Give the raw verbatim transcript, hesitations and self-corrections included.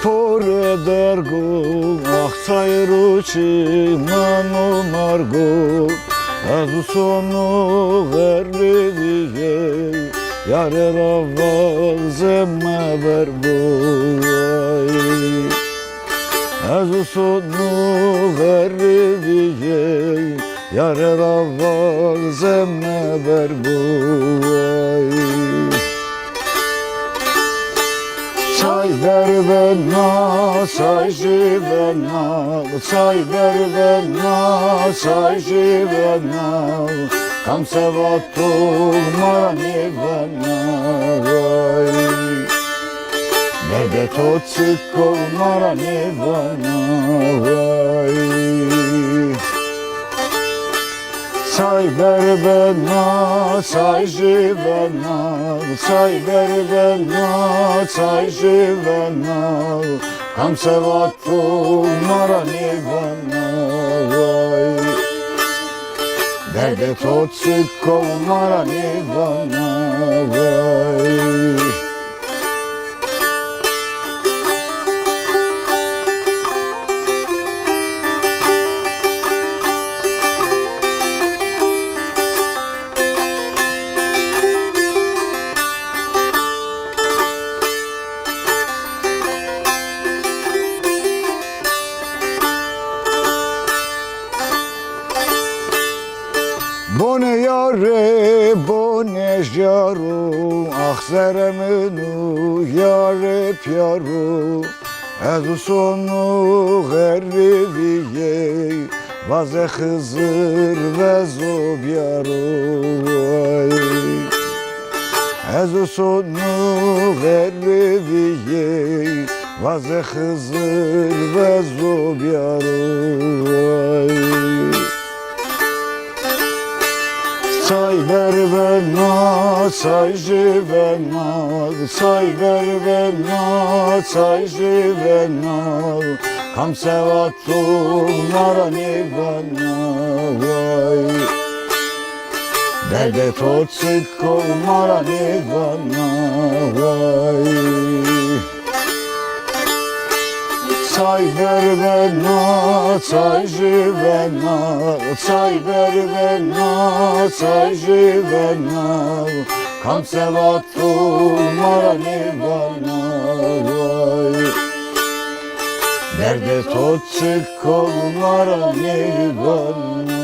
Pore dergo, ax çay ro çiman o margo, ez usono xerrê vîyê, yare ra vazeme bergo ay. Ez usono xerrê vîyê, yare ra vazeme bergo ay. Çay ber bena, çay jî bena, çay ber bena, çay jî bena. Kam se vato ma ra nêvana vay. Derdê to çik o ma ra nêvana vay. Çay ber bena, çay jî bena, çay ber bena, çay jî bena. Kam se vato ma ra nêvana vay. Derdê to çik o ma ra nêvana vay. Bone yare, bone jaro, ax zere min û yare pîyaro. Ez usono xerrê vîyê, vaze Xizir vezo bîyaro ay. Ez usono xerrê vîyê, vaze Xizir vezo bîyaro ay. Çay ber bena, çay jî bena, çay ber bena, çay jî bena. Kam se vato ma ra nêvana vay. Derdê to çik o ma ra nêvana vay. Çay ber bena, çay jî bena, çay ber bena, çay jî bena. Kam se vato ma ra nêvana vay. Derdê to çik o ma ra nêvana.